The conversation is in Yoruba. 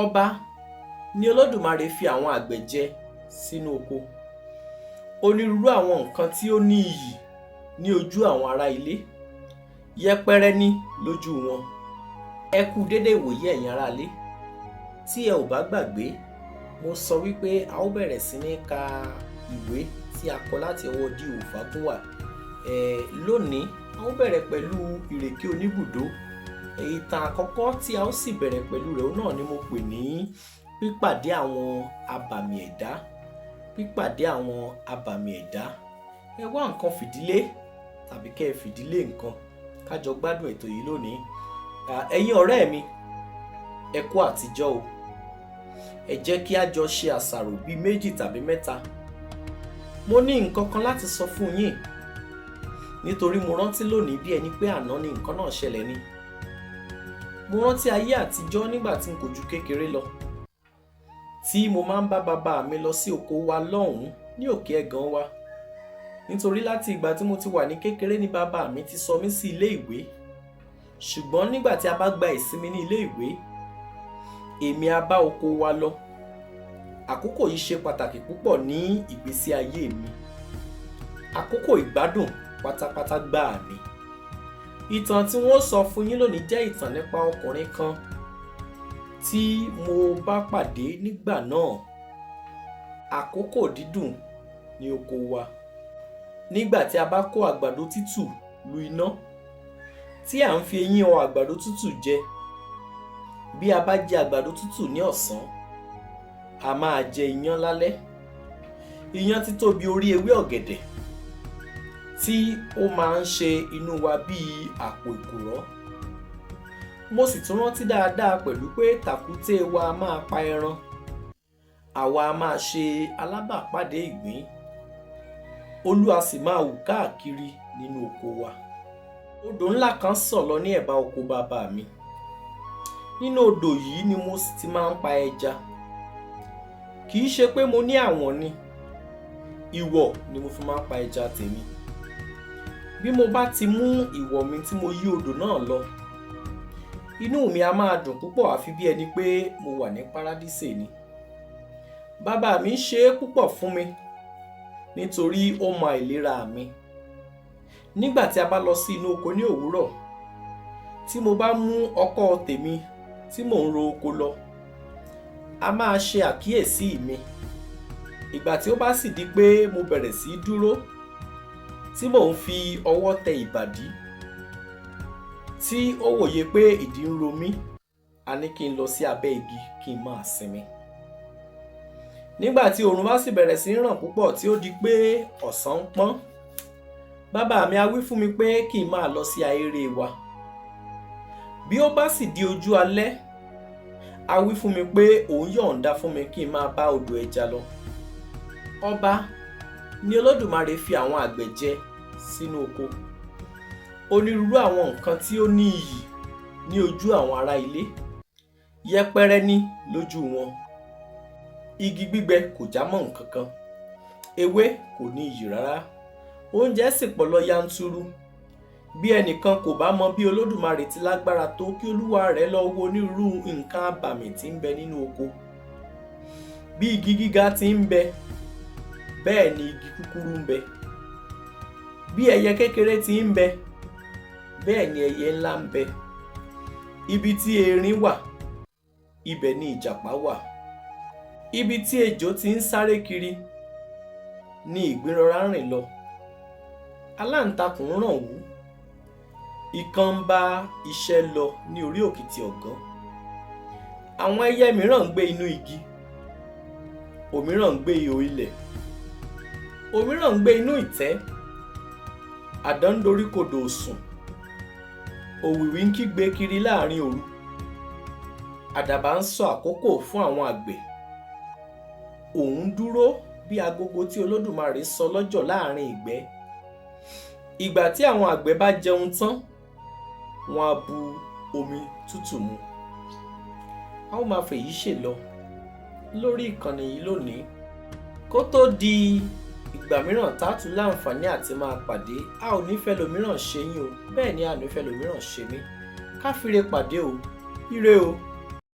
Ọba ní Olódùmarè fi àwọn àgbẹ̀ jẹ sínú oko. Onírúurú àwọn nǹkan tí ó ní iyì ní ojú àwọn ará ilé, yẹpẹrẹ ní lójú wọn. Ẹ kú dédé ìwòyí, ẹ̀yin ará ilé. Tí ẹ ò bá gbàgbé, mo sọ wípé a ó bẹ̀rẹ̀ sí ní ka ìwé tí a kọ láti ọwọ́ D.O. Fágúnwà. Lónìí, a ó bẹ̀rẹ̀ pẹ̀lú Ìrèké Oníbùdó. Ìtàn àkọ́kọ́ tí a ó sì bẹ̀rẹ̀ pẹ̀lú rẹ̀ náà ni mo pè ní Pípàdé Àwọn Abàmì Ẹ̀dá. Pípàdé Àwọn Abàmì Ẹ̀dá. Ẹ wá nǹkan fìdílé tàbí kẹ́ ẹ fìdílé nǹkan, ká jọ gbádùn ètò yìí lónìí. Ẹ̀yin ọ̀rẹ́ mi, ẹ kú àtijọ́ o. Ẹ jẹ́ kí a jọ ṣe àṣàrò bíi méjì tàbí mẹ́ta. Mo ní nǹkan kan láti sọ fún yín, nítorí mo rántí lónìí bí ẹni pé àná ni nǹkan náà ṣẹlẹ̀ ni. Mo rántí ayé àtijọ́, nígbà tí n kò ju kékeré lọ, tí mo máa ń bá bàbá mi lọ sí oko wa lọ́hùn-ún ní òkè Ẹ̀gàn wa, nítorí láti ìgbà tí mo ti wà ní kékeré ní bàbá mi ti sọ mí sí ilé ìwé. Ṣùgbọ́n nígbà tí a bá gba ìsinmi ní ilé ìwé, èmi á bá oko wa lọ. Àkókò yìí ṣe pàtàkì púpọ̀ ní ìgbésí ayé mi. Àkókò ìgbádùn pátápátá gbáà ni. Ìtàn tí wọ́n sọ fún yín lónìí jẹ́ ìtàn nípa ọkùnrin kan tí mo bá pàdé nígbà náà. Àkókò dídùn ní oko wa, nígbà tí a bá kó àgbàdo tútù lu iná, tí à ń fi eyín họ àgbàdo tútù jẹ. Bí a bá jẹ àgbàdo tútù ní ọ̀sán, a máa jẹ iyán lálẹ́, iyán títóbi orí ewé ọ̀gẹ̀dẹ̀ tí ó máa ń ṣe inú wa bíi àpò ìkùrọ́. Mo sì tún rántí dáadáa pẹ̀lú pé tàkúté wa máa pa ẹran, àwa a máa ṣe alábàápàdé ìgbín, olú a sì máa hù káàkiri nínú oko wa. Odò ńlá kan sàn lọ ní ẹ̀bá oko bàbá mi. Nínú odò yìí ni mo sì ti máa ń pa ẹja. Kì í ṣe pé mo ní àwọ̀n ni, ìwọ̀ ni mo fi máa ń pa ẹja tèmi. Bí mo bá ti mú ìwọ̀ mi tí mo yí odò náà lọ, inú mi a máa dùn púpọ̀, àfi bí ẹni pé mo wà ní párádísè ni. Bàbá mi ṣe é púpọ̀ fún mi, nítorí ó mọ àìlera mi. Nígbà tí a bá lọ sí inú oko ní òwúrọ̀, tí mo bá mú ọkọ́ tèmi tí mò ń ro oko lọ, a máa ṣe àkíyèsí mi. Ìgbà tí ó bá sì di pé mo bẹ̀rẹ̀ sí í dúró, tí mò ń fi ọwọ́ tẹ ìbàdí, tí ó wòye pé ìdí ń ro mí, a ní kí n lọ sí abẹ́ igi kí n máa sinmi. Nígbà tí oòrùn bá sì bẹ̀rẹ̀ sí í ràn púpọ̀, tí ó di pé ọ̀sán ń pọ́n, bàbá mi á wí fún mi pé kí n máa lọ sí ahéré wa. Bí ó bá sì di ojú alẹ́, á wí fún mi pé òun yọ̀ǹda fún mi kí n máa bá odò ẹja lọ. Ọba ní Olódùmarè fi àwọn àgbẹ̀ jẹ sínú oko. Onírúurú àwọn nǹkan tí ó ní iyì ní ojú àwọn ará ilé, yẹpẹrẹ ní lójú wọn. Igi gbígbẹ kò já mọ́ nǹkan kan, ewé kò ní iyì rárá, oúnjẹ sì pọ̀ lọ yanturu. Bí ẹnìkan kò bá mọ bí Olódùmarè ti lágbára tó, kí olúwa rẹ̀ lọ wo onírúurú nǹkan abàmì tí ń bẹ nínú oko. Bí igi gíga ti ń bẹ, bẹ́ẹ̀ ni igi kúkúrú ń bẹ. Bí ẹyẹ kékeré ti ń bẹ, bẹ́ẹ̀ ni ẹyẹ ńlá ń bẹ. Ibi tí erin wà, ibẹ̀ ni ìjàpá wà. Ibi tí ejò ti ń sáré kiri ni ìgbín rọra ń rìn lọ. Aláǹtakùn ń ràn wú, ikán ń bá iṣẹ́ lọ ní orí òkìtì ọ̀gán. Àwọn ẹyẹ mìíràn ń gbé inú igi, òmíràn ń gbé ihò ilẹ̀, òmíràn ń gbé inú ìtẹ́. Àdán ń doríkodò sùn, òwìwí ń kígbe kiri láàrin òru, àdàbà ń sọ àkókò fún àwọn àgbẹ̀. Òun dúró bí agogo tí Olódùmarè sọ lọ́jọ̀ láàrin ìgbẹ́. Ìgbà tí àwọn àgbẹ̀ bá jẹun tán, wọ́n á bu omi tútù mu. A ó máa fèyí ṣe lọ lórí ìkànnì yìí lónìí. Kó tó di ìgbà mìíràn tá a tún láǹfààní àti máa pàdé, a ò ní fẹ́ lòmíràn ṣe yín o, bẹ́ẹ̀ ni a ò ní fẹ́ lòmíràn ṣe mí. Ká fire pàdé o. Ire o.